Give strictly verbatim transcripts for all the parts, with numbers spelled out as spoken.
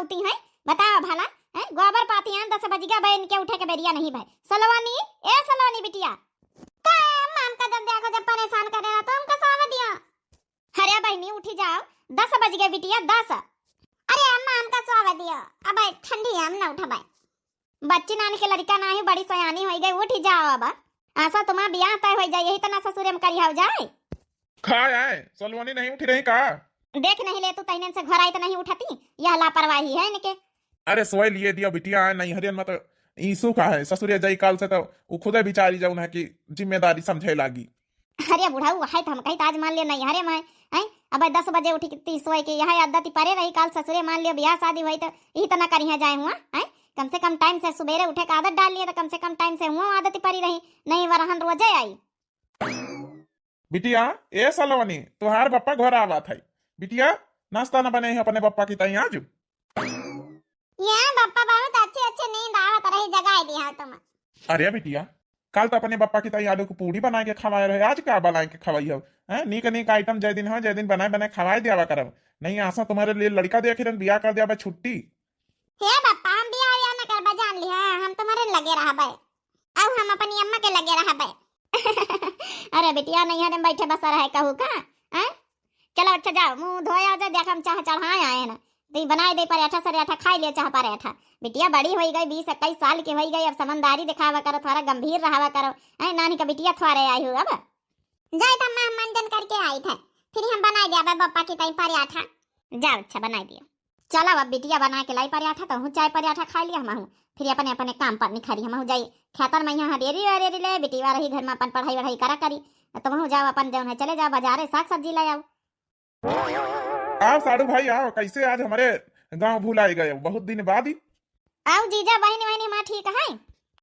ती हैं? बताओ भला, हैं? गोबर पाती आन, दस बज गया, बे इनके उठे के बेरिया नहीं भय। सलोनी, ए सलोनी बिटिया। का है अम्मा, हमका जब देखो जब परेशान करे रहा तो हमका सोवे दियो। अरे बहिनी उठी जाओ, दस बज गए बिटिया, दस। अरे अम्मा हमका सोवे दियो, अब ठंडी है, हम ना उठबे। बच्ची नानी के लड़का नाही, बड़ी सयानी होई गई, उठी जाओ अब। आसा तुम्हार बियाह तय होई जाए, यही तना ससुरे में करी हो जाए। खाए आए, सलोनी नहीं उठी रही का? देख नहीं ले तू, तहने से घर आई तो नहीं उठती, यह लापरवाही है इनके। अरे सोए लिए दिया बिटिया, नैहरियन में तो ईसु का है, ससुरे जाई काल से तो उ खुदे बिचारी जौन है कि जिम्मेदारी समझे लागी। अरे बुढ़ऊ, है तो हम कही तो आज मान लियो नैहरे में है, हैं? अब दस बजे उठी ती सोए के, यह आदत ही परे रही, काल ससुरे मान लियो, ब्याह शादी हुई तो यही तो ना करिया जाए हुआ, हैं? कम से कम टाइम से सुबेरे उठे का आदत डाल लिए तो कम से कम टाइम से हुआ आदत ही परी रही, नहीं वरहन रोजे आई। बिटिया, ए सलोनी, तुहार बप्पा घर आवत है। बिटिया, नाश्ता न बने है अपने बप्पा की ताई आज? ये बप्पा बहुत अच्छी अच्छी नींद आवत रही, जगाए दिया हो तुम। अरे बिटिया, कल तो अपने बप्पा की ताई आलू की पूड़ी बनाए के खवाए रहे, आज का बनाए के खवाई हो? हैं, नीक नीक आइटम जय दिन हो, जय दिन बनाए बनाए खवाए दियावा करब। नहीं आसा तुम्हारे लिए लड़का देख रहे, बियाह कर दिया बा छुट्टी। हे बप्पा, हम बियाह उयाह न करबा, जान लिहा, हम तुम्हारे लगे रहबे। अब हम अपनी अम्मा के लगे रहबे। अरे बिटिया, नैहरे में बैठे बसा रहे कहू का? हैं? चलो अच्छा जाओ, मुंह धोए आ जाए, देख हम चाह चढ़ाए आए हैं। तो बनाए दे पराठा सराठा, खाई लियो चाह पराठा। बिटिया बड़ी होई गई, बीस इक्कीस साल की होई गई, अब समझदारी दिखावा करो, थोड़ा गंभीर रहावा करो। हैं, नानी का बिटिया थोड़े आई हो अब। जाए था माँ, मंजन करके आई था, फिर हम बनाए दिया बप्पा की ताई पराठा। जाओ अच्छा बनाए दियो। चला अब बिटिया बना के लाई पराठा, तहूँ चाय पराठा खाई लिया, हमहू फिर अपने अपने काम पर निखरी, हमहू जाई खेतन में यहाँ हरेरी वरेरी ले, बिटिया रही घर में अपन पढ़ाई वढ़ाई करा करी, तुमहू जाओ अपन जौन है चले जाओ बाजारे साग सब्जी ले आओ। आओ साढ़ू भाई आओ, कैसे आज हमारे गाँव भुलाए गए, बहुत दिन बाद ही। आओ जीजा, बहिन वहिन हमार ठीक है?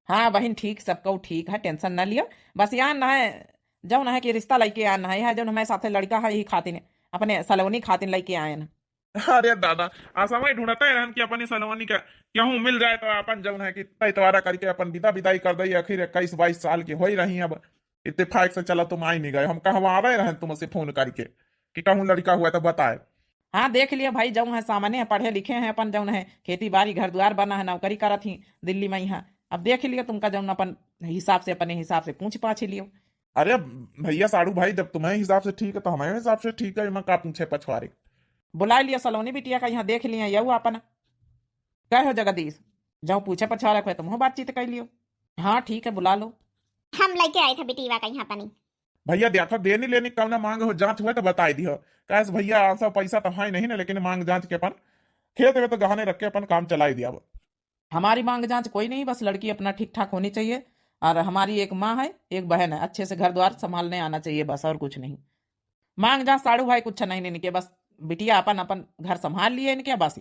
हाँ बहिन ठीक, सबको ठीक है, tension न लियो। बस यहाँ न है, जौन है कि रिश्ता लइके आन है, यहाँ जौन हमारे साथे लड़का है, यही खातिन, अपने सलोनी खातिन लइके आए हैं। अरे दादा, असमय ढूंढते रहन कि अपनी सलोनी का केहू मिल जाए तो अपन जौन है कि तय तवारा करके अपन विदा विदाई कर दे। आखिर इक्कीस बाईस साल की होई रही, अब इत्तेफाक से चला तुम आई नहीं गए। हम कहवावे रहन तुमसे फोन करके कि कहूँ लड़का हुआ तो बताए। हाँ देख लिया भाई, जौन है सामने है, पढ़े लिखे हैं, अपन जौन है खेती बाड़ी घर द्वार बना है, नौकरी करत ही दिल्ली में यहाँ। अब देख लिया तुमका जौन अपन हिसाब से, अपने हिसाब से पूछ पाछ लियो। अरे भैया साढ़ू भाई, जब तुम्हें हिसाब से ठीक है तो हमारे हिसाब से ठीक है, इमा का पूछे पछवारे। बुला लिया सलोनी बिटिया का, यहाँ देख लिया यऊ अपन। कहो जगदीश, जौन पूछे पछवारे को है तुमहू बातचीत कर लियो। हाँ ठीक है, बुला लो। हम लेके आए थे बिटिया का यहाँ अपनी। भैया देखो, देनी लेनी कौना मांग हो, जांच हुआ तो बताई दियो। कैसे भैया, सब पैसा तो है नहीं ना, लेकिन मांग जांच के अपन खेत में तो गहने रख के अपन काम चलाई दिया। हमारी मांग जांच कोई नहीं, बस लड़की अपना ठीक ठाक होनी चाहिए। और हमारी एक माँ है, एक बहन है, अच्छे से घर द्वार संभालने आना चाहिए बस, और कुछ नहीं। मांग जांच साढ़ू भाई कुछ नहीं इनके, बस बिटिया अपन अपन घर संभाल लिए इनके बस।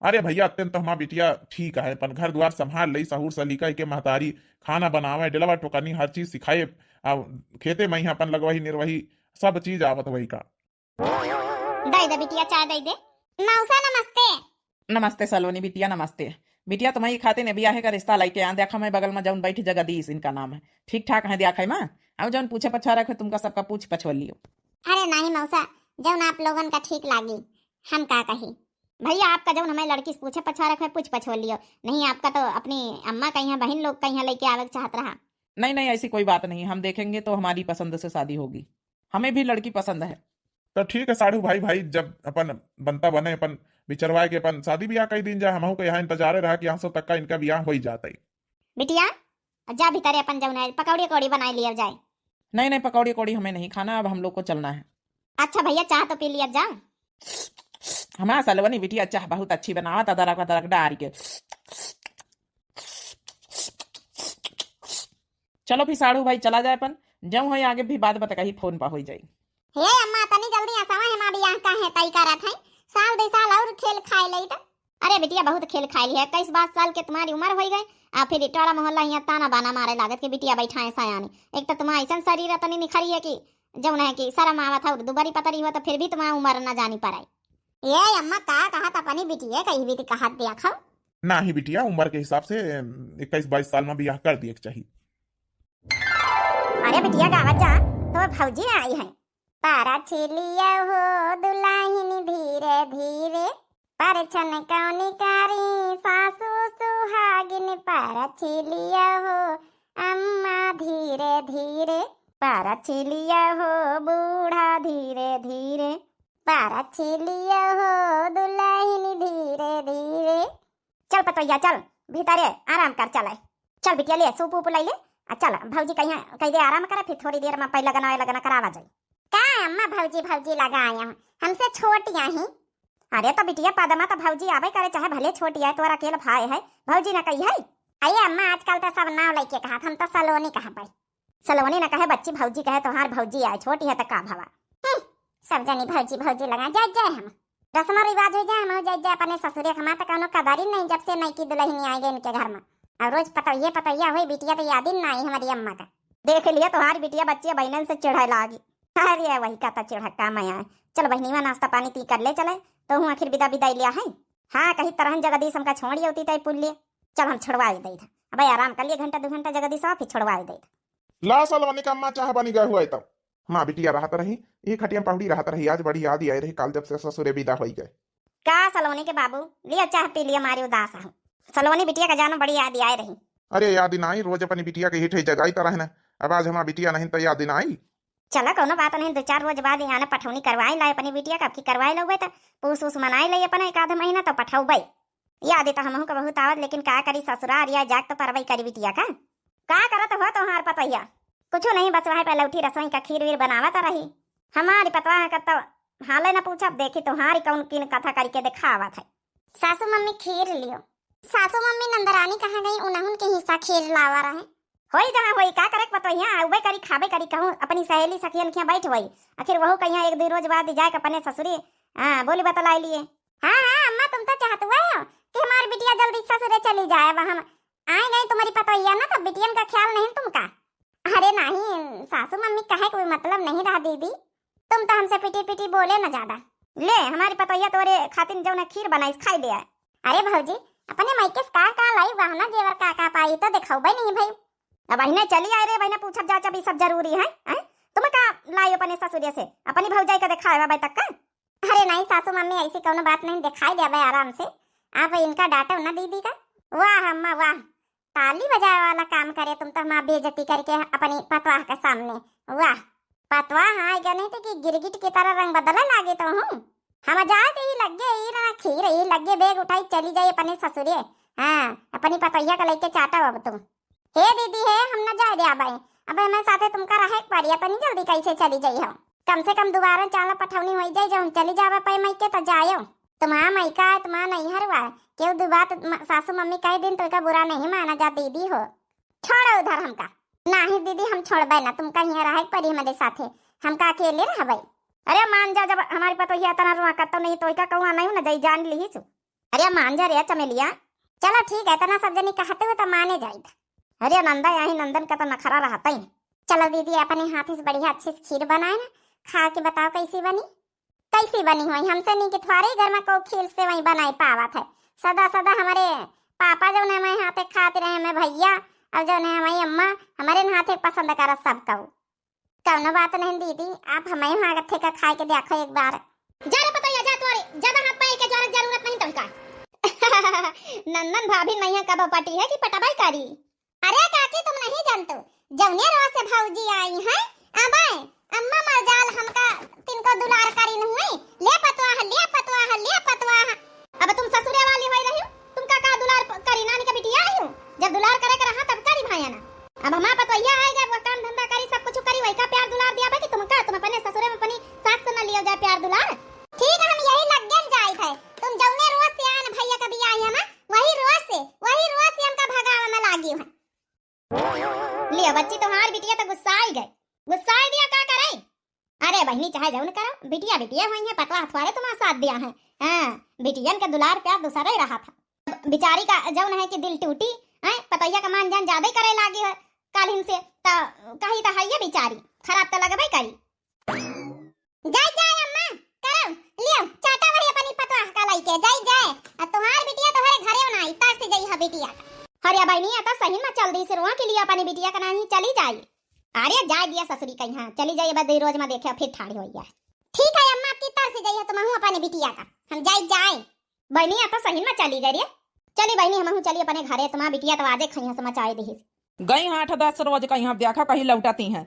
अरे भैया, अत्यंत तो हमार बिटिया ठीक है, अपन घर द्वार संभाल ले, सहूर सलीका के महतारी खाना बनावे, डेलवा टोकनी हर चीज सिखाए, आ खेते में ही अपन लगवाही निर्वाही सब चीज आवत वही का। दे दे बिटिया, चाय दे दे। मौसा नमस्ते। नमस्ते सलोनी बिटिया, नमस्ते। बिटिया तुम्हारी खातिर ने बियाहे का रिश्ता लेके आ, देखा मैं बगल में जौन बैठी जगदीश इनका नाम है, ठीक ठाक है देखा है माँ। और जौन पूछे पछवारे को तुमका सबका पूछ पछवा लियो। अरे नहीं मौसा, जौन आप लोगन का ठीक लागी, हम का कही। भैया आपका जौन हमें लड़की से पूछे पछवारे को है, पूछ पछवा लियो। नहीं आपका तो अपनी अम्मा का यहाँ बहन लोग का यहाँ लेके आवे के चाहत रहा। नहीं नहीं, ऐसी कोई बात नहीं, हम देखेंगे तो हमारी पसंद से शादी होगी। हमें भी लड़की पसंद है। तो ठीक है साढ़ू भाई, भाई जब अपन बनता बने, अपन विचरवाए के अपन शादी ब्याह कई दिन जाए, हमहू के यहाँ इंतजारे रहा कि यहाँ से तक का इनका ब्याह हो ही जाता है। बिटिया, जा भीतरे अपन जौन है पकौड़ी कौड़ी बनाए लिया जाए। नहीं नहीं, पकौड़ी कौड़ी हमें नहीं खाना, अब हम लोग को चलना है। अच्छा भैया, चाह तो पी लिया जाओ। हमारा सलवनी बिटिया चाह बहुत अच्छी बनावत, अदरक अदरक डाल के। चलो फिर साढ़ू भाई चला जाए अपन, जब होई आगे भी बात बतकही फोन पर होई जाई। हे अम्मा, तनी जल्दी आसावा, हमार बियाह काहे तय करत है? साल दो साल और खेल खाए लई त। अरे बिटिया, बहुत खेल खाए ली है, इक्कीस बाईस साल के तुम्हारी उम्र होई गई, आ फिर टोला मोहल्ला यहाँ ताना बाना मारे लागत कि बिटिया बैठा है सयानी। एक तो तुम्हारा ऐसा शरीर है, तनी निखरी है कि जौन है कि शर्म आवत है, दुबरी पतरी हो तो फिर भी तुम्हारा उम्र ना जानी पड़ाई। ए अम्मा, का कहत अपनी बिटिया का ई बीत कहत देखो। नाही बिटिया, उम्र के हिसाब से, एम, इक्कीस बाईस साल में बियाह कर दिए के चाही। अरे बिटिया, गावत जा, तो भौजी आई है। पारा छिलिया हो दुलाहिन धीरे धीरे, परछन कौनी करी सासू सुहागिन, परछी लिया हो अम्मा धीरे धीरे, परछी लिया हो बूढ़ा धीरे धीरे, परछी लिया हो दुलहिन धीरे धीरे। चल पतोहिया, चल भीतरे आराम कर, चले। चल बिटिया, ले सूप ऊप लइ ले, आ चल भौजी कहिया कहि दे आराम करे, फिर थोड़ी देर मा पहिले लगना लगना करावा जाई। का अम्मा, भौजी भौजी लगाया, हमसे छोट यही। अरे तो बिटिया पदमा तो भौजी आवे करे, चाहे भले छोटी आए, तोरा अकेल भाई है, भौजी न कही है। अये अम्मा, आजकल तो सब नाव लइके कहत, हम तो सलोनी कहबै। सलोनी न कहे बच्ची, भौजी कहे, तोहार भौजी आए, छोटी है तो का भवा। हम्म, सब जनी भौजी भौजी लगा जाए जाए हम। रस्म रिवाज हो जाए, हम जाए जाए अपने ससुरे, हमार तो कौनो कदर ही नहीं, जब से नई की दुलहिन आई गई इनके घर मा। अब रोज पतोहिए पतोहिया हुई, बिटिया तो याद ही ना आई हमारी अम्मा का। देख लिया तोहार बिटिया बच्ची बहनन से चिढ़े लागी। अरे वही का तो चिढ़क्का मैं आए। चल बहनीवा, नाश्ता पानी ती कर ले चले, तो हूँ आखिर विदा विदा लिया है। हाँ, कही तरहन जगदीश हमका छोड़ी होती तय पुल लिए। चल हम छोड़वाई दे था। अब आराम कर लिए घंटा दो घंटा जगदीश, और फिर छोड़वाई दे था। ला सलोनी का अम्मा, चाह बनी गए हुआ है तो। माँ बिटिया रहत रही, ई खटिया पहुड़ी रहत रही, आज बड़ी याद आई रही, काल जब से ससुरे विदा होई गए। का सलोनी के बाबू, लिया चाह पी लिया, मारी उदास हूँ। सलोनी बिटिया का जानो बड़ी याद आई रही। अरे याद ही ना आई, रोज अपनी बिटिया के हिठे जगाई तरह न, अब आज हमार बिटिया नहीं तो याद ही ना आई। चला कौनो बात नहीं, दो चार रोज बाद यहाँ पठौनी करवाई लाई अपनी बिटिया का, अब की करवाई लउबे त पूस उस मनाई लाई अपना एक आध महीना तो पठौबे। याद तो हमहू का बहुत आवत, लेकिन का करी ससुरार या जाग तो परबई करी बिटिया का। का करत हो तोहार पतोहिया? कुछ नहीं, बस वहाँ पे लौठी रसोई का खीर वीर बनावत रही। हमारी पतवाह का तो हाले न पूछब, देखी तोहारी कौन किन कथा करके दिखावत है। सासू मम्मी खीर लियो। सासू मम्मी नंदरानी कहाँ गई, उन्हन के हिस्सा खीर लावा रहे। होई जहाँ होई, का करे पतोहिया, आउबे करी खाबे करी, कहूँ अपनी सहेली सखियन के यहाँ बैठ होई। आखिर वहू कहिया एक दो रोज बाद जाए के अपने ससुरी, हाँ, बोली बतलाई लिए। हाँ हाँ अम्मा, तुम तो चाहत हुआ हो कि हमारी बिटिया जल्दी ससुरे चली जाए, अब हम आए गए तुम्हारी पतोहिया ना, तो बिटियन का ख्याल नहीं तुमका। अरे नहीं सासू मम्मी, कहे कोई मतलब नहीं रहा दीदी, तुम तो हमसे पिटी पिटी बोले न ज्यादा। ले हमारी पतोहिया तोरे खातिर जौन खीर बनाई खाई दे आए। अरे भौजी, अपने मायके से का का लाई, गहना जेवर का का पाई तो दिखाउबे नहीं भाई। अब बहिने चली आए रे बहिने, पूछब जाचब ई सब जरूरी है, हैं? तुम का लाई अपने ससुरे से, अपनी भौजाई का दिखाए बा तक का? अरे नहीं सासू मम्मी, ऐसी कौनो बात नहीं, दिखाई देबे आराम से। आप इनका डांटो ना दीदी का। वाह अम्मा वाह, ताली बजाए वाला काम करे तुम तो, हमार बेइज्जती करके अपनी पतवाह के सामने। वाह, पतवाह हाँ क्या नहीं तो कि गिरगिट की तरह रंग बदले लागे तो हूँ। हम जाए तो ही लग गए, ही ना खीर ही लग गए, बैग उठाई चली जाई अपने ससुरे। हाँ, अपनी पतोहिया का लेके चाटा अब तुम। हे दीदी हे, हम न जाए दे आबे। अब हमें साथे तुमका रहे के पड़ी, इतनी जल्दी कैसे चली जाई हो? कम से कम दोबारा चाला पठौनी होई जाए, जब हम चली जावे पाए मायके तो जायो। तुम्हारा मायका है, तुम्हारा नैहर हुआ है, केहू दो बात म-, सासू मम्मी कह दिन तो का बुरा नहीं माना जा दीदी हो। छोड़ो उधर हमका। नहीं दीदी, हम छोड़बे ना, तुमका यहाँ रहे के पड़ी हमारे साथे, हमका अकेले रहबे। अरे मान जा, जब हमारी पतोहिया इतना रुआ करतो नहीं तो का कहूँ नहीं ना जाई, जान ली सु। अरे मान जा रे चमेलिया। चलो ठीक है, इतना सब जनी कहते हुए तो माने जाइत। अरे नंदा, यही नंदन का तो नखरा रहता ही। चलो दीदी, अपने हाथ से बढ़िया अच्छे से खीर बनाए ना, खा के बताओ कैसी बनी। कैसी बनी हुई, हमसे नहीं कि थोड़े घर में को खीर से वही बनाई पावत है। सदा सदा हमारे पापा जो ने हमारे हाथे खाते रहे, हमें भैया, और जो ने हमारी अम्मा हमारे हाथे पसंद करत सब कहू। कौनो बात नहीं दीदी, आप हमें हाथे का खाए के देखो एक बार। जा रे पतोहिया, जा तोरे ज्यादा हाथ पाए के जरूरत, जरूरत नहीं तुमका। नंदन भाभी नहीं है, कब पटी है कि पटबाई करी? अरे काकी तुम नहीं जानतो, जौने रोज से भौजी आई है, अबे अम्मा मरजाल हमका तिनको दुलार करी नहीं, ले पतवाह, ले पतवाह, ले पतवाह। अब तुम ससुरे वाली होई रही हो, तुमका का दुलार प-, करी, नानी का बिटिया आई हो, जब दुलार करे के रहा तब करी भाया ना। अब हमार पतोहिया आए गए, वो काम धंधा करी, सब कुछ करी, वही का प्यार दुलार दिया बा कि तुमका, तुम अपने ससुरे में अपनी सास से न लियो जाए प्यार दुलार। ठीक है, हम यही लग गए जाए थे, तुम जौने रोज से आए ना भैया कभी आई है ना, वही रोज से, वही रोज से हमका भगावे में लागी है। लियो बच्ची, तुम्हारी बिटिया तो गुस्सा आई गई, गुस्सा आई दिया का करे। अरे बहिनी, चाहे जौन करो, बिटिया बिटिया हुई है, पतवा हथवारे तुम्हारा साथ दिया है। हाँ, बिटियन के दुलार प्यार दूसरा ही रहा था। बिचारी का जौन है कि दिल टूटी, हैं, पतोहिया का मान जान ज्यादा ही करे लागी है कालिन से, त कही त है ये बिचारी, खराब त लगबे करी। जाई जाए अम्मा, करो, लियो, चाटा वही अपनी पतवा का लइके, जाई जाए। आ तुम्हार बिटिया तोहरे घरे ना आई, तरस जाई है बिटिया। अरे बहिनी, आ त सही में चल दी से रोआ के लिए अपनी बिटिया का नहीं चली जाई। अरे जाए दिया ससुरी कहीं, हाँ, चली जाइए, बस दो रोज में देखे, फिर ठाढ़ी होइए। ठीक है अम्मा, आपकी तरस जाइए, तुम हूँ अपने बिटिया का, हम जाए जाए। बहिनी, आ तो सही में चली गई रे। चली बहिनी, हमहू चली अपने घरे, तुम्हार बिटिया तो आजे खइहाँ से मचाए देहिस। गई आठ दस रोज का, यहाँ देखा कहीं लौटती हैं।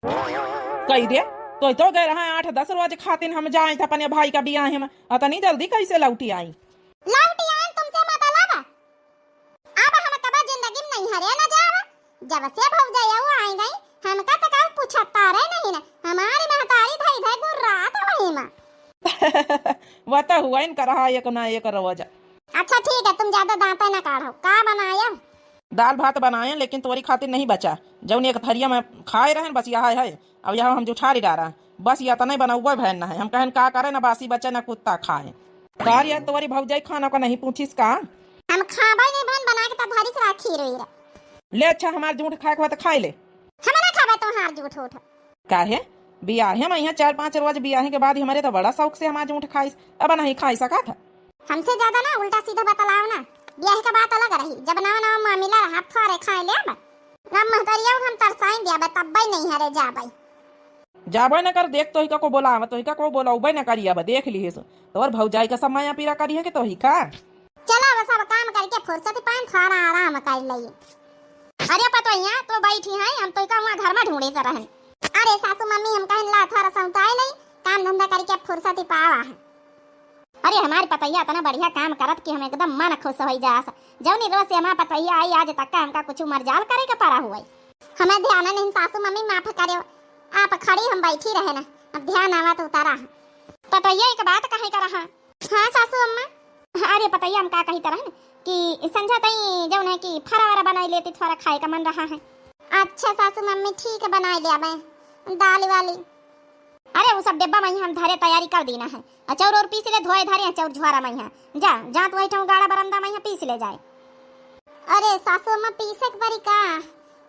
कही दे, तो तो गए रहा आठ दस रोज खातिन हम जाए थे अपने भाई का बियाह में, अतनी जल्दी कैसे लौटी आई? लौटी आए तुमसे मतलब? अब हम कबा जिंदगी में नहीं हरे न जावा। जब से भौजाई आई गई, हमका तो कब पूछता रहे नहीं ना। हमारी महतारी धई धई गुर्रात वही माँ। वह तो हुआ इनका रहा एक ना एक रोज। अच्छा ठीक है, तुम ज्यादा दांते ना काढ़ो। का बनाया? दाल भात बनाए, लेकिन तोरी खातिर नहीं बचा। जौन एक थरिया में खाए रहन, बस यह है। अब यह हम जुठारी डारा, बस ये तने बनौबे भैन ना है। हम कहन का करे, ना बासी बचे, ना कुत्ता खाए। का रे, तोरी भौजाई खाना का नहीं पूछिस का? हम खाबे नहीं भैन, बना के तब धरिस रहा खीर वीर। ले अच्छा, हमार जूठ खाए के बा त खाए ले। हम ना खाबे तोहार जूठ उठ। काहे? बियाहे में यहाँ चार पाँच रोज बियाहे के बाद ही हमारे तो बड़ा शौक से हमार जूठ खाइस, अब नहीं खाई सका था। हमसे ज्यादा ना उल्टा सीधा बतलाओ ना। बियाहे के बात अलग रही, जब नवा नवा मामिला रहा, थोड़े खाए ले अब। अब महतरिया हम तरसाइन दिया बे, तब्बे नहीं हरे जाबे। जाबे न कर, देख तोहिका को बोलावा, तोहिका को बोलौबे न करी, अब देख लिहिस। तोर भौजाई का सब माया पीरा करी है कि तोहिका? चला, अब सब काम करके फुर्सत पाएन, थोड़ा आराम कर लई। अरे पतोहिया, तो बैठी है, हम तोहिका हुआ घर में ढूंढे तो रहन। अरे सासू मम्मी, हम कहन ला थोड़ा सौताए लई, काम धंधा करके फुर्सत ही पावा है। अरे हमारी पतोहिया इतना बढ़िया काम करत कि हम एकदम मन खुश होई जास। जौनी रोज से हमार पतोहिया आई, आज तक का हमका कुछ मरजाल करे के पड़ा हुआ। हमें ध्यान नहीं, सासू मम्मी माफ करे, आप खड़ी हम बैठी रहे ना, अब ध्यान आवा तो उतारा। पतोहिया एक बात कहे का रहा। हाँ सासू अम्मा। अरे पतोहिया हम का कही तरह कि संझा तई जौन है कि फरा वरा बनाई लेती, थोड़ा खाए का मन रहा है। अच्छा सासू मम्मी ठीक है, बनाई ले अब दाल वाली। अरे वो सब डिब्बा में ही हम धरे तैयारी कर दीना है। आ चाउर और पीस ले, धोए धरे हैं चाउर झोरा में ही। जा, जा तू ऐठा गाड़ा बरंदा में ही पीस ले जाए। अरे सासू अम्मा पीसे के परी का?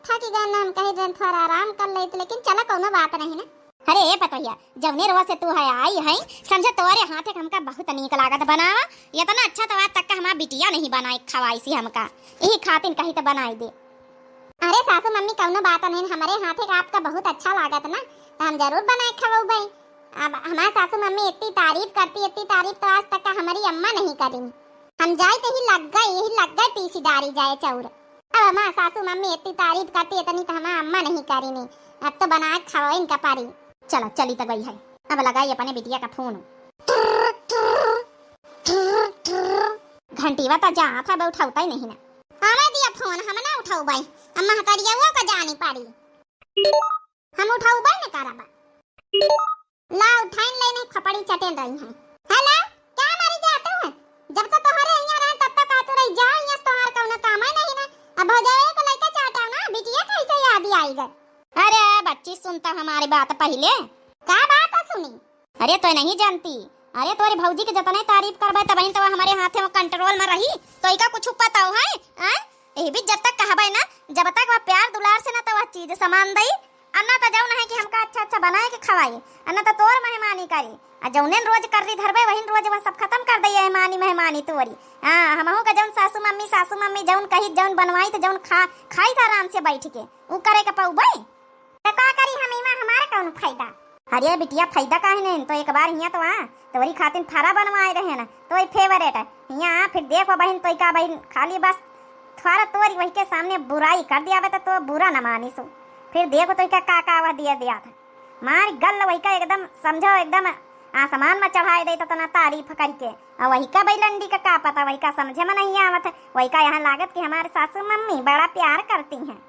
थकी गए ना, हम कही रहे थोड़ा आराम कर लेते, लेकिन चला कौनो बात नहीं ना। अरे ए पतोहिया, जौने रोज से तू है आई है, समझे तोरे हाथे के हमका बहुत नीक लागत बनावा। इतना अच्छा तो आज तक का हमार बिटिया नहीं बनाई खवाई सी हमका, यही खातिन कही तो बनाई दे। अरे सासू मम्मी कौनो बात नहीं, हमारे हाथे का आपका बहुत अच्छा लागत ना, तो हम जरूर बनाए खवाऊबे। अब हमार सासू मम्मी इतनी तारीफ करती, इतनी तारीफ तो आज तक का हमारी अम्मा नहीं करी। हम जाए तो ही लग गए, यही लग गए पीसी डारी जाए चाउर। अब हमार सासू मम्मी इतनी तारीफ करती, इतनी तो हमार अम्मा नहीं करी नहीं। अब तो बनाए खवाइन का पारी। चलो, चली तो गई है। अब लगाई अपने बिटिया का फोन। घंटीवा तो जात है, उठावता ही नहीं ना। आवे दिया फोन, हम ना उठाऊ बाई। अम्मा हतरिया वो का जानी पारी। हम उठाऊ बाई न करबा। ला उठाइन ले नहीं खपड़ी चटेन रही हैं। हेलो, क्या मरी जाते हैं? जब तो तोहरे यहाँ रहे तब तक आते रही, जाओ यहाँ से, तोहार कौनो काम है नहीं ना। अब भौजाई को लइका चाटा ना, बिटिया कैसे याद आई गए? अरे बच्ची, सुनता हमारी बात पहले। का बात है सुनी? अरे तो नहीं जानती, अरे तोरी भौजी के जतने तारीफ करबे तबहिन तो हमारे हाथे में कंट्रोल में रही, तो इका कुछ पता हो है? आय? यही भी जब तक कहबे ना, जब तक वह प्यार दुलार से ना तो वह चीज सामान दई, अन्ना तो जौन है कि हमका अच्छा अच्छा बनाए के खवाई, अन्ना तो तोर मेहमानी करी। आ जौनेन रोज कर्री धरबे वहीन रोज वह सब खत्म कर दई, मेहमानी मेहमानी तोरी। हाँ, हमहू का जौन सासू मम्मी, सासू मम्मी जौन कही, जौन बनवाई तो जौन खा, खाई था आराम से बैठ के, ऊ करे के पौबे। तो का करी हम इमा, हमार कौन फायदा? अरे बिटिया, फायदा काहे नहीं, तो एक बार हियाँ तो आ, तोरी खातिर फरा बनवाए रहे ना, तोरी फेवरेट है। हियाँ आ, फिर देखो बहिन, तोई का बहिन, खाली बस थोड़ा तोरी वही के सामने बुराई कर दिया बे, तो, तो बुरा न मानिसु। फिर देखो तोई का, का, का वह दिया, दिया था। मार गल वही का एकदम, समझो एकदम आसमान में चढ़ाए दे, तो तना तारीफ करके। और वही का बैलंडी का, का पता, वही का समझे में नहीं आवत है, वही का यहाँ लागत कि हमारे सासू मम्मी बड़ा प्यार करती हैं।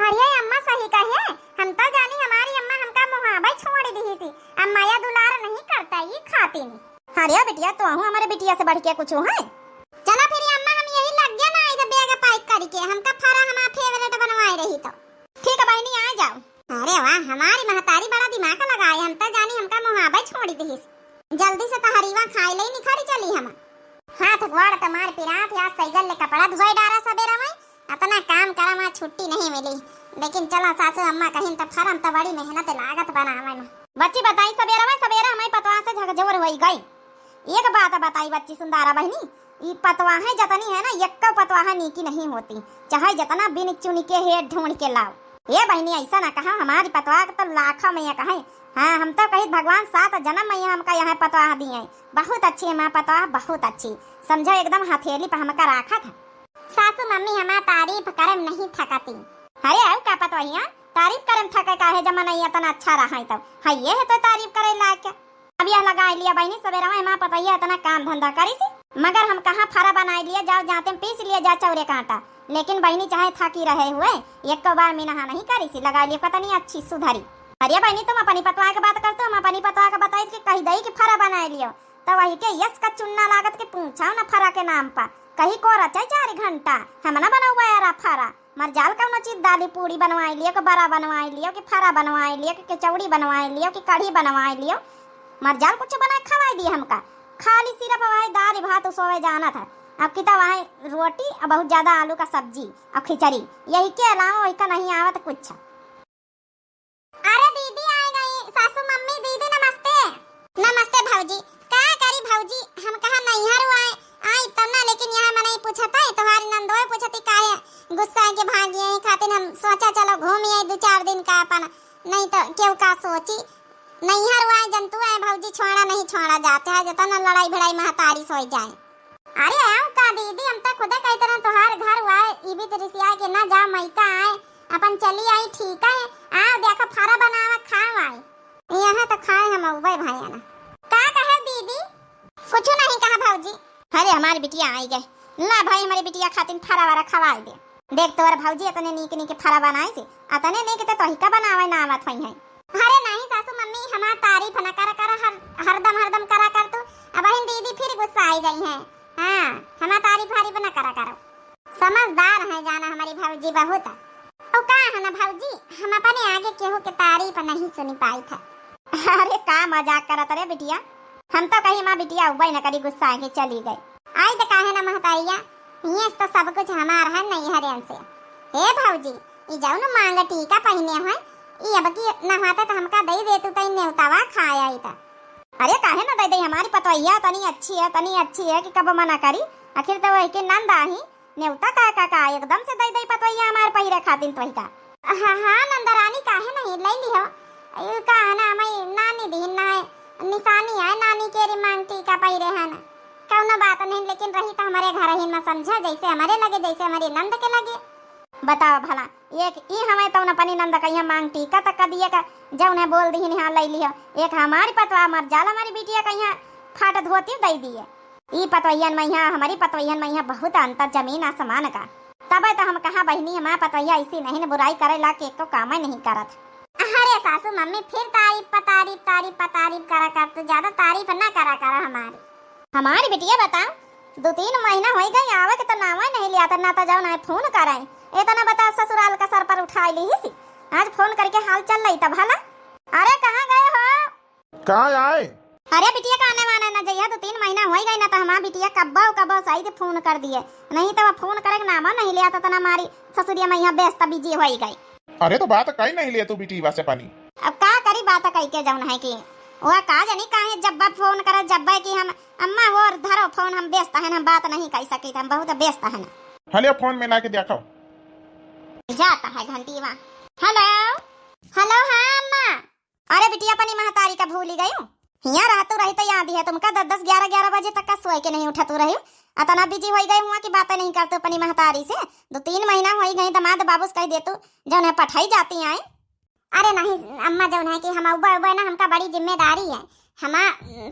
अरे अम्मा सही कहे, हम तो जानी हमारी अम्मा हमका मुहाबे छोड़ दी सी, अब माया दुलार नहीं करता ये खाती नहीं। अरे बिटिया, तो हूँ हमारे बिटिया से बढ़ के कुछ है? चला फिर अम्मा, हम यही लग गया ना, इधर बैग पैक करके हमका फरा हमारा फेवरेट बनवाए रही तो। ठीक है बहनी, आ जाओ। अरे वाह, हमारी महतारी बड़ा दिमाग लगाए, हम तो जानी हमका मुहाबे छोड़ दी सी। जल्दी से तहरीवा खाए ले निखरी चली हम। हाथ गोड़ तो मार पिरात, या सैगल ले कपड़ा धोए डारा सबेरा में, अतना काम करा, वहाँ छुट्टी नहीं मिली। लेकिन चला, सासू अम्मा कहिन त फरम त बड़ी मेहनत लागत बनावे में। बच्ची बताई, सबेरा में सबेरा हमारी पतवा से झकझोर होई गई। एक बात बताई बच्ची सुंदारा बहनी, ई पतवाहें जतनी है ना, यक्को पतवाह नीकी नहीं होती, चाहे जतना बिन चुन के हेर ढूंढ के लाओ। ए बहिनी, ऐसा ना कहा, हमारी पतवाह के तो लाखों में ये कहे। हाँ, हम तो कहित भगवान सात जन्म में ये हमका यहाँ पतवाह दिए। बहुत अच्छी है हमार पतवाह, बहुत अच्छी। समझो एकदम हथेली पे हमका राखत है। सासू मम्मी हमार तारीफ करे में नहीं थकती। अरे, आऊ का पतवहिया, तारीफ करे में थके का है, जब मनई इतना अच्छा रहा है तो। है ये है तो तारीफ करे लायक। अब यह लगाई लिया बहिनी, सवेरा में हमार पतवहिया इतना काम धंधा करी सी, मगर हम कहाँ फरा बनाई लिया, जाओ जाते में पीस लिया जा चौरे कांटा। लेकिन बहिनी चाहे थकी रहे हुए, एको बार मिनहा नहीं करी सी, लगाई लिया पता नहीं अच्छी सुधरी। अरे बहिनी, तुम अपनी पतवाह के बात करते हो, हम अपनी पतवाह के बताई कि कही दई कि फरा बनाई लियो, तो वही के यस का चुन्ना लागत के पूछाओ ना फरा के नाम पर। कही को रचे चार घंटा, हम ना बनौबा यारा फरा। मर जाल कौनो चीज दाली पूड़ी बनवाई लियो, कि बरा बनवाई लियो, कि फरा बनवाई लियो, कि कचौड़ी बनवाई लियो, कि कढ़ी बनवाई लियो। मर जाल कुछ बनाए खवाई दिए हमका। खाली सिर्फ वही दाल भात उसोवे जानत है। अब की तो वही रोटी और बहुत ज्यादा आलू का सब्जी और खिचड़ी, यही के अलावा वही का नहीं आवत कुछ। अरे दीदी आ गई, सासू मम्मी, दीदी नमस्ते। नमस्ते भौजी। का करी भौजी, हम कहा नैहर आए, आई तब ना, लेकिन यहाँ मनई पूछत है, तुम्हारी नंदोए पूछती काहे गुस्सा के भागी है, खातिर हम सोचा चलो घूम आई दो चार दिन का अपन, नहीं तो क्यों का सोची। नैहर आए जंतु है भौजी, छोड़ा नहीं छोड़ा जाते है, जितना लड़ाई भिड़ाई महतारी सोई जाए। अरे आऊ का दीदी, हम तो खुदे कहते रहे तोहार घर हुआ है, ई भी तो रिसिया के ना जा, मइका आए, अपन चली आई, ठीक है। आओ देखो फरा बनावा, खाओ आए। यहाँ तो खाए हम अउबे भैया ना। का कहे दीदी? कुछ नहीं कहा भौजी। अरे हमारी बिटिया आई गए, ला भाई हमारी बिटिया खातिन फरा वरा खवाए दे। देख तोर भौजी इतने नीक नीक फरा बनाए से, अतने नीक तो तोहिका बनावे ना आवत होई है। अरे नहीं सासू मम्मी, हमार तारीफ न करा कर, हर, हरदम, हरदम करा कर तू। अब बहिन दीदी फिर गुस्सा आई गई हैं। हाँ, हमार तारीफ वारीफ न करा करो। समझदार है जाना हमारी भौजी बहुत। और का है ना भौजी, हम अपने आगे केहू के तारीफ नहीं सुनी पाई था। अरे का मजाक करत रे बिटिया, हम तो कही माँ बिटिया उबई न करी, गुस्सा आके चली गई। आई तो काहे ना महतारिया, ये तो सब कुछ हमार है नैहरियन से। हे भौजी, ई जौन मांग टीका पहिने है, ई अब की नहाते तो हमका दई दे तू, तई नेवतावा खाए आई त। अरे काहे ना दई दई, हमारी पतोहिया तनी अच्छी है, तनी अच्छी है कि कब मना करी। आखिर तो वही के नंद आही, नेवता का का का एकदम से दई दई पतोहिया हमार पहिरे खातिन तोही का। हाँ, हाँ, नंदरानी काहे नहीं, ले लिहो। यू का है ना, हमारी नानी दीन ना है, निशानी है नानी के रे मांग टीका पहिरे है ना। कौनो बात नहीं, लेकिन रही तो हमारे घर ही में समझा, जैसे हमारे लगे, जैसे हमारी नंद के लगे। बताओ भला, एक ई हमें तौन अपनी नंद कहिया मांग टीका तक का दिए का, जौन है बोल दीन हाँ ले लिहो। एक हमारी पतवा मर जाल, हमारी बिटिया कहिया फाट धोती दे दिए। ई पतवैयन में यहाँ, हमारी पतवैयन में यहाँ बहुत अंतर जमीन आसमान का। तबे तो हम कहा बहिनी, हमार पतवैया ऐसी नहीं न बुराई करे ला के एको कामे नहीं करत। अरे सासू मम्मी फिर तारीफ प तारीफ, तारीफ प तारीफ करा कर, तू ज्यादा तारीफ ना करा कर हमारी। हमारी बिटिया बताओ, दो तीन महीना होई गई, आवे के तो नावा नहीं लिया, तो ना तो जाओ ना फोन करे। इतना बताओ ससुराल का सर पर उठाई ली ही सी। आज फोन करके हाल चल रही तब भला। अरे कहाँ गए हो? का आए? अरे बिटिया का आने वाने न जइया, दो तीन महीना होई गई ना, तो हमार बिटिया कब्बो कब्बो सही से फोन कर दिए, नहीं तो वो फोन करे के नामो नहीं लिया, तो तना हमारी ससुरिया में यहाँ व्यस्त बिजी होई गई। अरे तो बात कही नहीं लिया तू बिटिया से पानी। अब का करी बात कही के जौन है कि वह का जानी काहे जब्बा फोन करे, जब्बा कि हम अम्मा वो धरो फोन, हम व्यस्त हैं, हम बात नहीं कर सकी, हम बहुत व्यस्त हैं। हले फोन में ला के देखो। जाता है घंटीवा। हेलो। हेलो, हाँ अम्मा। अरे बिटिया, अपनी महतारी का भूली गयू? हियाँ रहतू रही तो याद ही है तुमका, दस दस ग्यारह ग्यारह बजे तक का सोए के नहीं उठतू रही। अतना बिजी होई गई हुआ कि बातें नहीं करतू अपनी महतारी से। दो तीन महीना होई गई, दामाद बाबू से कह देतू, जौन है पठाई जाती आए। अरे नहीं अम्मा, जौन है कि हम अब्बा अब्बा ना, हमका बड़ी जिम्मेदारी है। हमा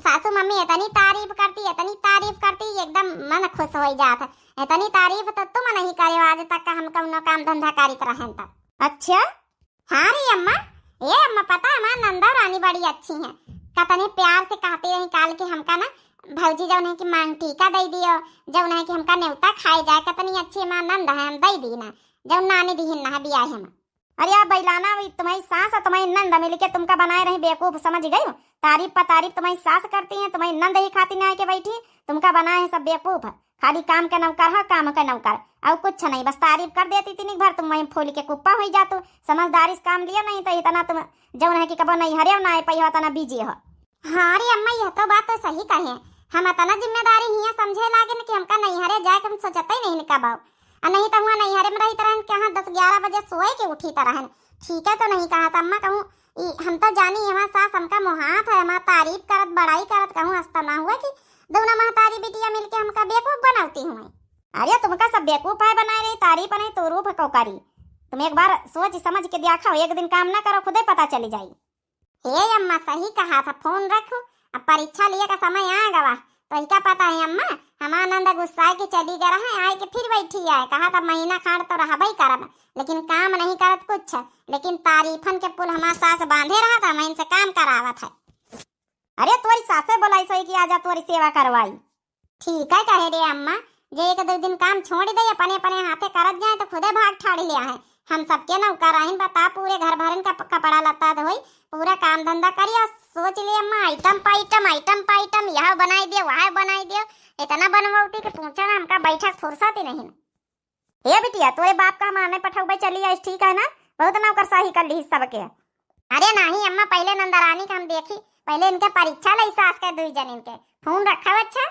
सासू मम्मी इतनी तारीफ करती, इतनी तारीफ करती, एकदम मन खुश होई जात है। इतनी तारीफ तो तुम नहीं करे आज तक का, हम कौनो काम धंधा करित रहन तब। अच्छा, हाँ रे अम्मा, ए अम्मा, पता है हमार नंदा रानी बड़ी अच्छी हैं। कतने प्यार से कहती रही काल के हमका ना, भौजी जौन है कि मांग टीका दे दियो, जौन है कि हमका नेवता खाए जाए, कतनी अच्छी हमार नंद है, हम दे दी ना, जौन नानी दिहिन ना बियाहे में। अरे आप बैलाना, वही तुम्हारी सास और तुम्हारी नंद मिल के तुमका बनाए रही बेवकूफ, समझ गई हो? तारीफ पर तारीफ तुम्हारी सास करती हैं, तुम्हारी नंद ही खाती ना आके बैठी, तुमका बनाए हैं सब बेवकूफ। खाली काम के नौकर हो, काम के नौकर, और कुछ नहीं, बस तारीफ कर देती तीन भर, तुम वहीं फूल के कुप्पा हो जातू। समझदारी से काम लियो, नहीं तो इतना तुम जौन है कि कबो नहीं हरे ना आए पाई हो, इतना बिजी हो। हाँ रे अम्मा, यह तो बात तो सही कहे। हम इतना जिम्मेदारी हियाँ समझे लागे न कि हमका नहीं हरे जाए के हम सोचते ही नहीं कबो। और नहीं तो हुआ नहीं हरे में रही तरह के यहाँ दस ग्यारह बजे सोए के उठी तरह। ठीक है तो नहीं कहा था अम्मा, कहूँ ई हम तो जानी हमार सास हमका मोहात है, हमार तारीफ करत बड़ाई करत, कहूँ ऐसा ना हुआ कि दोनों महतारी बिटिया मिलके हमका बेवकूफ बनावती हुए। अरे तुमका सब बेवकूफ है बनाए रही, तारीफ नहीं तो रूप को करी। तुम एक बार सोच समझ के देखो, एक दिन काम ना करो, खुदे पता चली जाई। हे अम्मा, सही कहा था, फोन रखो, अब परीक्षा लिए का समय आ गवा। तो इका पता है अम्मा, हमार नंद गुस्सा के चली गया है, आए के फिर बैठी है, कहा था महीना खांड तो रहबे करब, लेकिन काम नहीं करत कुछ, लेकिन तारीफन के पुल हमार सास बांधे रहा था, मैं इनसे काम करावत है। अरे तोरी सासे बोलाई सोई कि आजा तोरी सेवा करवाई। ठीक है कहे रे अम्मा, जे एक दो दिन काम छोड़ दे, अपने अपने हाथे करत जाए तो खुदे भाग ठाड़ लिया है। हम सबके नौकराइन बता, पूरे घर भरन का प-, कपड़ा लत्ता धोई, पूरा काम धंधा करी और सोच ले अम्मा, आइटम पाइटम, आइटम पाइटम, यह बनाई दियो, वह बनाई दियो, इतना बनवौती कि पूछो ना, हमका बैठक फुर्सत ही नहीं। हे बिटिया, तोरे बाप का हमार नहीं पठौबे चली आइस, ठीक है ना? बहुत नौकरशाही कर ली सबके। अरे नहीं अम्मा, पहले नंदरानी का हम देखी, पहले इनके परीक्षा लई सास के दुई जन इनके। फोन रखा अच्छा,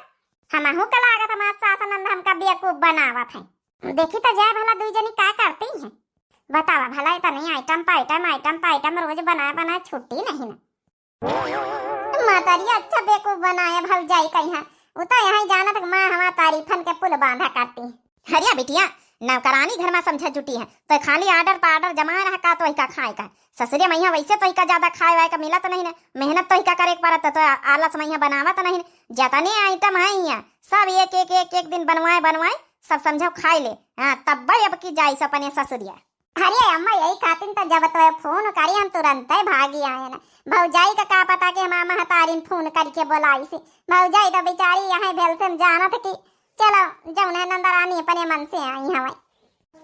हमहू का लागत हमार सास नंद हमका बेवकूफ बनावत है। देखी तो जाए भला दुई जनी का करती हैं। बतावा भला, इतनी आइटम पाइटम, आइटम पाइटम रोज बनाए बनाए छुट्टी नहीं ना। मातारी अच्छा बेवकूफ बनाए भौजाई कही है, वो तो यही जानत कि माँ हमार तारीफन के पुल बांधा करती। अरे बिटिया, नौकरानी घर में समझा जुटी है, तो खाली आर्डर पर आर्डर जमा रहा का तो इका खाए का। ससुरे मैया वैसे तो इका ज्यादा खाए वाए का मिलत नहीं ना, मेहनत तो इका करे के पड़त, तो आ-, आलस मैया बनावत नहीं। जतने आइटम है यहाँ, सब एक एक एक एक दिन बनवाए बनवाए, सब समझो खाए ले। हाँ, तब अब की जाई सो अपने ससुरिया। अरे अम्मा, यही खातिर तो जब तो फोन करी हम तुरंते भागी आए ना। भौजाई का का पता कि हमार महतारिन फोन करके बोलाई सी। भौजाई तो बेचारी यहाँ भेल से जानत कि चलो जौन है नंदरानी अपने मन से आई हमें।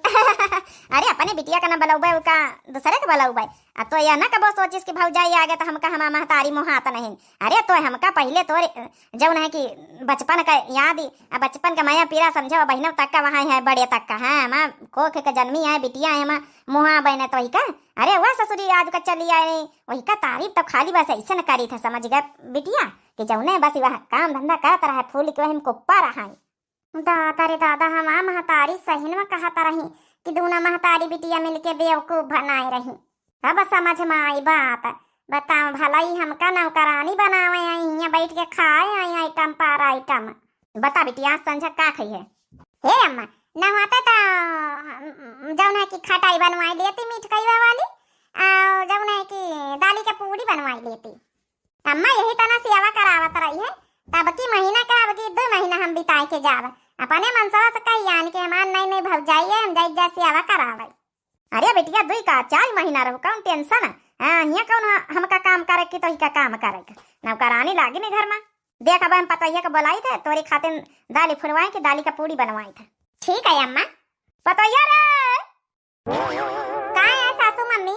अरे अपने बिटिया का ना बलौबे, उका दूसरे का बलौबे। आ तो यह ना कबो सोचिस कि भौजाई आगे तो हमका हमार महतारी मोहात नहीं। अरे तो हमका पहले तोरे जौन है कि बचपन का याद, आ बचपन का माया पीरा समझो, बहिनों तक का वहाँ है, बड़े तक का है, हमार कोख के जन्मी है, बिटिया है, हमार मुहा बहने तो ही का। अरे वह ससुरी आज का चली आए, वही का तारीफ तो खाली बस ऐसे न करी था, समझ गए बिटिया, कि जौने बस वह काम धंधा करत रहा, फूल के वही में कुप्पा रहा है। दादा रे दादा, हमार महतारी सही में कहत रही कि दूना महतारी बिटिया मिलके बेवकूफ बनाए रही। अब समझ में आई बात। बताओ भला, ई हमका नौकरानी बनावे आई, हियां बैठ के खाए आई आइटम पर आइटम। बता बिटिया, आज संझा का खई है? हे अम्मा, न होते तो, अम, जौन है कि खटाई बनवाई लेती मीठ कईवा वाली, और जौन है कि दाली के पूड़ी बनवाई लेती। अम्मा यही तना सेवा करावत रही है, तब की महीना का अब की दो महीना हम बिताए के जाब। अपने मनसवा से कही आन के हमार नई नई भौजाई है, हम जाई जा सेवा करावे। अरे बिटिया, दुई का चार महीना रहो, कौन टेंशन है? हाँ, हियाँ कौन ह-, हमका काम करे की तो ही का काम करे का। नौकरानी लागी नहीं घर में। देख अब हम पतोहिया के बोलाई थे, तोरी खातिर दाली फुलवाए के दाली का पूड़ी बनवाई थे। ठीक है अम्मा। पतोहिया रे! का है सासू मम्मी?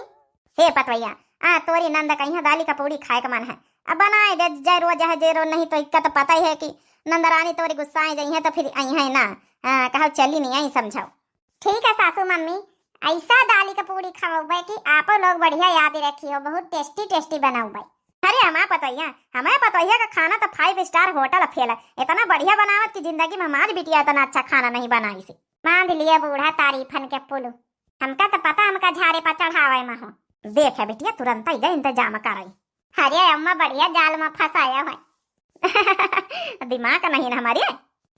हे पतोहिया, आ तोरी नंद कहिया दाली का पूड़ी खाए के मन है, अब बनाए दे, जे रोज है जे रोज नहीं तो इक्का तो पता ही है कि नंदरानी तोरी गुस्साए जइहे तो फिर आई है ना। हाँ, कहो चली नहीं आई समझाओ। ठीक है सासू मम्मी, ऐसा दाली का पूड़ी खवबे कि आपो लोग बढ़िया याद रखी हो, बहुत टेस्टी टेस्टी बनाउबे। अरे हमार पतोहिया, हमार पतोहिया का खाना तो फाइव स्टार होटल फेल है, इतना बढ़िया बनावत कि जिंदगी में हमारी बिटिया इतना अच्छा खाना नहीं बनाई सी। बांध लिया बूढ़ा तारीफन के पुल, हमका तो पता हमका झारे पर चढ़ावे में हो। देख है बिटिया, तुरंत ही गए इंतजाम करे। अरे अम्मा, बढ़िया जाल में फंसाया है। दिमाग नहीं ना हमारे।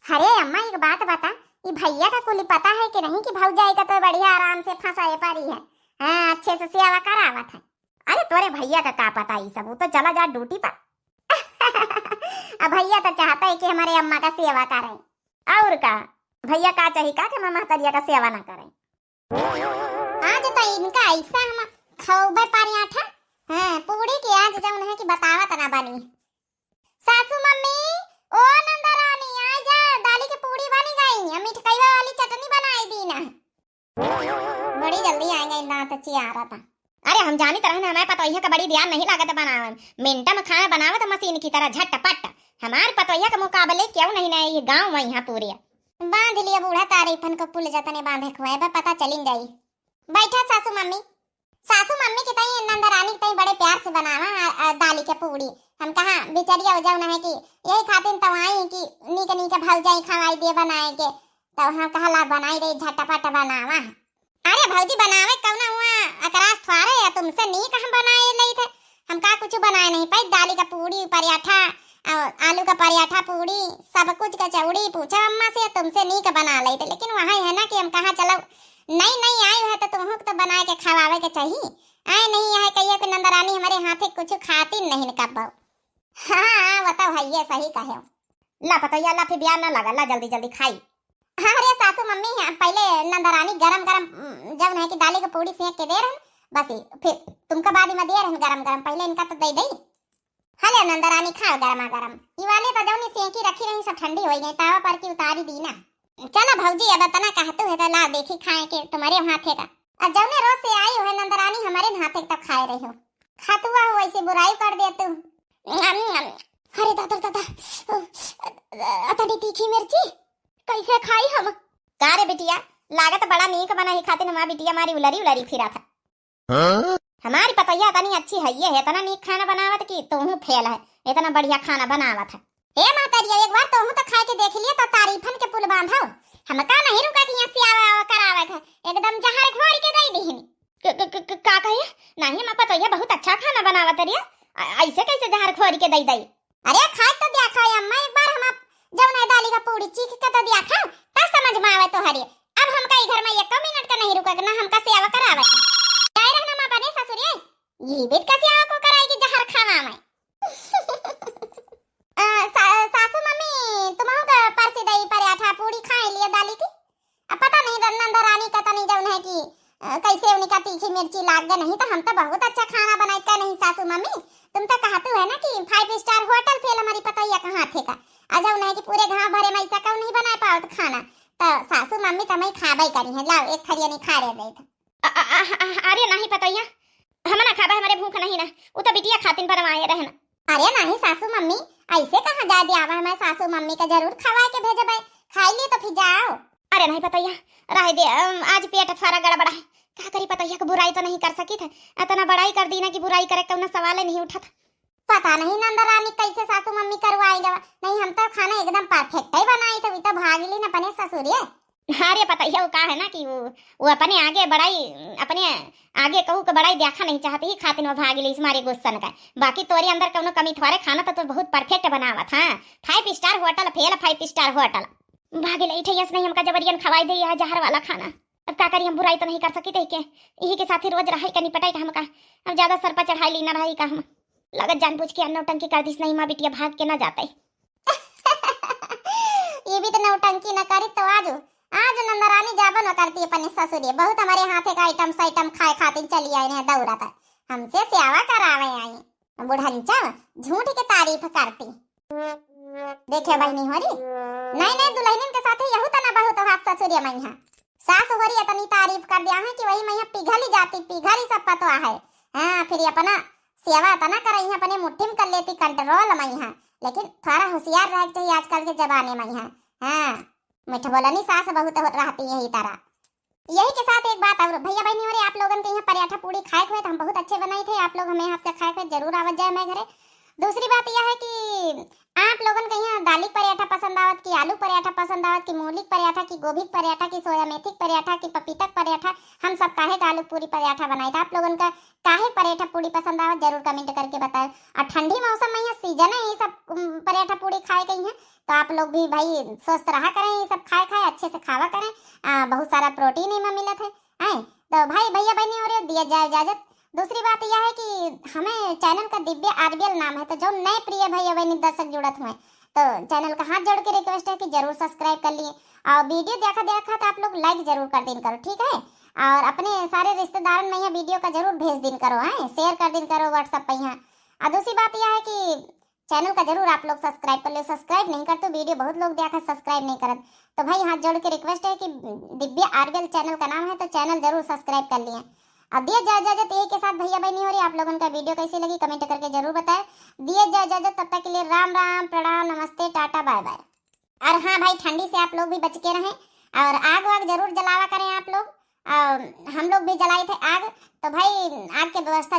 अरे अम्मा, एक बात बता, ई भैया का कुली पता है कि नहीं कि भौजाई का तो बढ़िया आराम से फंसाए पारी है। हाँ, अच्छे से सेवा करावत है। अरे तोरे भैया का का पता ई सब, वो तो चला जा ड्यूटी पर। अब भैया तो चाहता है कि हमारे अम्मा का सेवा करें। और का, भैया का चाहिए का कि हमारे महतरिया का सेवा ना करें? आज तो इनका ऐसा हम खौबे पराठा, हाँ, पूड़ी के आज जौन है कि बतावत ना बनी। सासू मम्मी, ओ नंदरानी, आ जा, दाली के पूड़ी बनी गई, हम मिठकईवा वाली चटनी बनाई दी ना। बड़ी जल्दी आए गई, दांत चियारा था। अरे हम जानी तरह हमारे पतोहिया का बड़ी ध्यान नहीं लागत बनावे, मिनट में खाना बनावत मशीन की तरह झटपट। हमारे पतोहिया के मुकाबले क्यों नहीं ना ये गाँव में यहाँ पूरे। बांध लिया बूढ़ा तारीफन को पुल जतने बांधे खुआए बा, पता चलिन जाई। बैठा सासू मम्मी। सासू मम्मी की तई नंदरानी की तई बड़े प्यार से बनावा आ, आ, दाली के पूड़ी। हम कहा बिचरिया हो जाऊ ना है कि यही खातिर तो आई कि नीक नीक भौजाई खवाई दे बनाए के। तो हम कहा ला बनाई रही झटपट बनावा। अरे भौजी बनावे कौना हुआ अकरास थ्वारे या तुमसे नीक हम बनाए लई थे। हम का कुछ बनाए नहीं पाई, दाली का पूड़ी, पराठा, अ, आलू का पराठा, पूड़ी, सब कुछ, कचौड़ी, पूछो अम्मा से, तुमसे नीक बना लई थे। लेकिन वहाँ है ना कि हम कहाँ चलो, नई नई आई है तो तुमहू के तो बनाए के खवावे के चाहिए। आए नहीं है कहियो कि नंदरानी हमारे हाथे कुछ खाती नहीं कब्बो। हाँ, हाँ, वो तो है, ये सही कहे। ला पतोहिया, ला फिर बियाह ना लगा, ला जल्दी जल्दी खाई। हाँ रे सासू मम्मी, हाँ, पहले नंदरानी गरम गरम, उम, जौन है कि दाली के पूड़ी सेंक के दे रहन, बस ये, फिर तुमका बाद में दे रहन गरम गरम, पहले इनका तो दे दे। हले नंदरानी खाओ गरमा गरम। ई वाले तो जौनी सेंकी रखी रही सब ठंडी हो गई, तावा पर की उतारी दी ना। चलो भौजी, अब इतना कहतू है तो ला देखी खाए के तुम्हारे हाथे का। और जौने रोज से आई हो नंदरानी हमारे हाथे का तो खाए रही हो। खतुआ हो ऐसे बुराई कर दे तू। अम, अम, अरे दादा दादा, अतनी तीखी मिर्ची कैसे खाई हम? का रे बिटिया, लागत बड़ा नीक बना ही खातिर हमार बिटिया मारी उलरी उलरी फिरा था। हाँ? हमारी पतोहिया इतनी अच्छी है, ये है इतना नीक खाना बनावत कि तोहू फेल है, इतना बढ़िया खाना बनावत है। हे महतरिया, एक बार तोहू तो खाए के देख लिए तो तारीफन के पुल बांधो। हमका नहीं रुका कि यहाँ से आवे, आवे करावे है, एकदम जहर घोर के दे दीहिन। क-, क-, क-, क-, का कही? नहीं, हमार पतोहिया बहुत अच्छा खाना बनावत है रे। अ-, ऐसे कैसे जहर घोर के दे दई? अरे खाए तो दिया खाए अम्मा, एक बार हम आप जौन है दाली का पूड़ी चीख के तो दिया खाओ, तब समझ में आवे तोहरे। अब हमका ई घर में एको मिनट का नहीं रुके के, ना हमका सेवा करावे के। जाए रहना माँ बने ससुरे, ये बेट का सेवा को कराएगी जहर खावा में। अ, सा-, सासू मम्मी, तुमहू का परसी दई पराठा पूड़ी खाए लिए दाली की। अब पता नहीं रन्ना दरानी का तनी जौन है कि, अ, कैसे उनका तीखी मिर्ची लाग गए, नहीं तो हम तो बहुत अच्छा खाना बनाई का नहीं सासू मम्मी। तुम तो कहतू है ना कि five star hotel फेल हमारी पतोहिया कहाँ थे का। आ जौन है कि पूरे गांव भरे में ऐसा क्यों नहीं बना पावत खाना, तो सासू मम्मी तो मैं खाबे करी है। लाओ एक थरिया नहीं खा रहे दे तो। अ-, अ-, अ-, अ-, अरे नहीं पतोहिया, हम ना खाबे, हमारे भूख नहीं ना, वो तो बिटिया खातिन बनवाए रहना। अरे नहीं सासू मम्मी, ऐसे कहाँ जाए दियावा, हमारे सासू मम्मी का जरूर खवाए के भेजबे, खाई ली तो फिर जाओ। अरे नहीं पतोहिया, रह दे, अम, आज पेट थोड़ा गड़बड़ा है, का करी पतोहिया को बुराई तो नहीं कर सकी थे, इतना बड़ाई कर दी ना कि बुराई करे कौनो सवाल ही नहीं उठत। पता नहीं नंदरानी कैसे सासू मम्मी करवाई गवा, नहीं हम तो खाना एकदम perfect ही बनाई थे, वो तो भाग ली ना अपने ससुरिये। अरे पतोहिया वो का है ना कि वो, वो अपने आगे बड़ाई, अपने आगे कहू के बड़ाई देखा नहीं चाहती ही खातिन वो भाग ली इस मारे गुस्सन का। बाकी तोरे अंदर कौनो कमी थोड़े, खाना तो तू बहुत perfect बनावत, हाँ, five star hotel फेल, five star hotel। भागे लई ठैया से नहीं हमका जबरियन खवाई दे यह जहर वाला खाना। अब का करी, हम बुराई तो नहीं कर सकी थे के, यही के साथ ही रोज रहाई का निपटाई का हमका। अब ज्यादा सर पर चढ़ाई ली ना रही का हम। लगत जानबूझ के नौटंकी कर दिस नहीं माँ बिटिया भाग के ना जाते। ये भी तो नौटंकी न करी तो आज, आज नंदरानी जाबो न करती अपने ससुरे। बहुत हमारे हाथे का item साइटम खाए खातिर चली आई हैं दौरा तक। हमसे सेवा करावे आई। बुढ़ंचा झूठ के तारीफ करती। देखे बहनी होरी, नई नई दुल्हनिन के साथे यहू तना बहुत हाथ ससुरे मैया। सास होरी इतनी तारीफ कर दिया है कि वही मैया पिघल ही जाती, पिघल ही सब पतवा है। हाँ, फिर ये अपना सेवा इतना करई है, अपने मुट्ठी में कर लेती control मैया। लेकिन थोड़ा होशियार रहे के चाहिए आजकल के जमाने मैया। हाँ, मीठ बोलनी सास बहुत हो-, रहती यही तरह। यही के साथ एक बात और, भैया बहनी होरे, आप लोगन के यहाँ पराठा पूड़ी खाए के हुए तो हम बहुत अच्छे बनाई थे, आप लोग हमें हाथ का खाए के हुए जरूर आवत जाए हमारे घरे। दूसरी बात यह है कि आप लोगन के यहाँ दाली पराठा पसंद आवत कि आलू पराठा पसंद आवत कि मूली पराठा कि गोभी पराठा कि सोया मेथी पराठा कि पपीता पराठा, हम सब काहे का आलू पूरी पराठा बनाई था। आप लोगन का काहे पराठा पूड़ी पसंद आवत जरूर comment करके बताओ। और ठंडी मौसम में यहाँ season है ये सब, उम, पराठा पूड़ी खाए के यहाँ, तो आप लोग भी भाई स्वस्थ रहा करें, ये सब खाए खाए अच्छे से खावा करें। आ, बहुत सारा protein इनमें मिलत है। आए तो भाई भैया बहनी होरे, दिया जाए इजाजत। दूसरी बात यह है कि हमें channel का दिव्या आरबीएल नाम है, तो जो नए प्रिय भैया बहनी दर्शक जुड़त हुए तो channel का हाथ जोड़ के request है कि जरूर subscribe कर लिए और video देखा देखा तो आप लोग like जरूर कर दिन करो, ठीक है। और अपने सारे रिश्तेदारन में यह video का जरूर भेज दिन करो, हैं, share कर दिन करो WhatsApp पे यहाँ। और दूसरी बात यह है कि channel का जरूर आप लोग subscribe कर लो, subscribe नहीं कर तो video बहुत लोग देखा subscribe नहीं करत। तो भाई हाथ जोड़ के request है कि दिव्या आरबीएल channel का नाम है, तो channel जरूर subscribe कर लिए। अब दिया जाए इजाजत यही के साथ भैया बहनी होरे, आप लोगन का video कैसी लगी comment करके जरूर बताएं। दिया जाए इजाजत, तब तक के लिए राम राम, प्रणाम, नमस्ते, टाटा, bye bye। और हाँ भाई, ठंडी से आप लोग भी बच के रहें और आग वाग जरूर जलावा करें आप लोग। और हम लोग भी जलाए थे आग, तो भाई आग की व्यवस्था